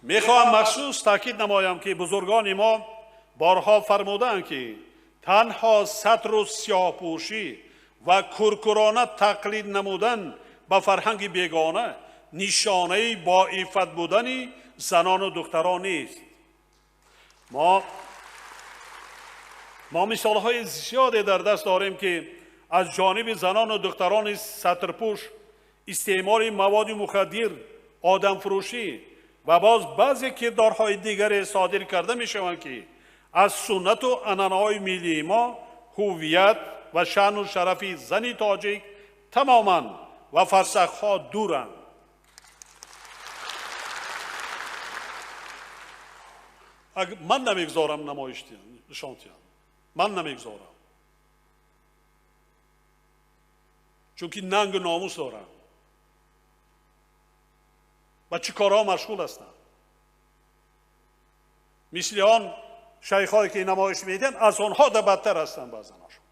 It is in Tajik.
Мехоҳам махсус таъкид намоям, ки бузургони мо борҳо фармудаанд, ки танҳо сатру сиёҳпӯшӣ ва куркурона тақлид намудан ба фарҳанги бегона нишонаи боиффат будани занону духтарон нест. Мо мисолҳои зиёде дар даст дорем, ки аз ҷониби занону духтарони сатрпӯш истеъмоли маводи мухаддир, одамфурӯшӣ ва боз баъзе кирдорҳои дигаре содир карда мешаванд, ки аз суннату анъанаҳои миллии мо, ҳуввият ва шаъну шарафи зани тоҷик тамоман ва фарсахҳо дуранд. Ман намегузорам намоиш нишон диҳам, ман намегузорам, чунки нангу номус дорам. Ба чӣ корҳо машғул ҳастанд? Мисли он шайхҳое ки намоиш медиҳанд, аз онҳо да бадтар ҳастанд баъзанашон.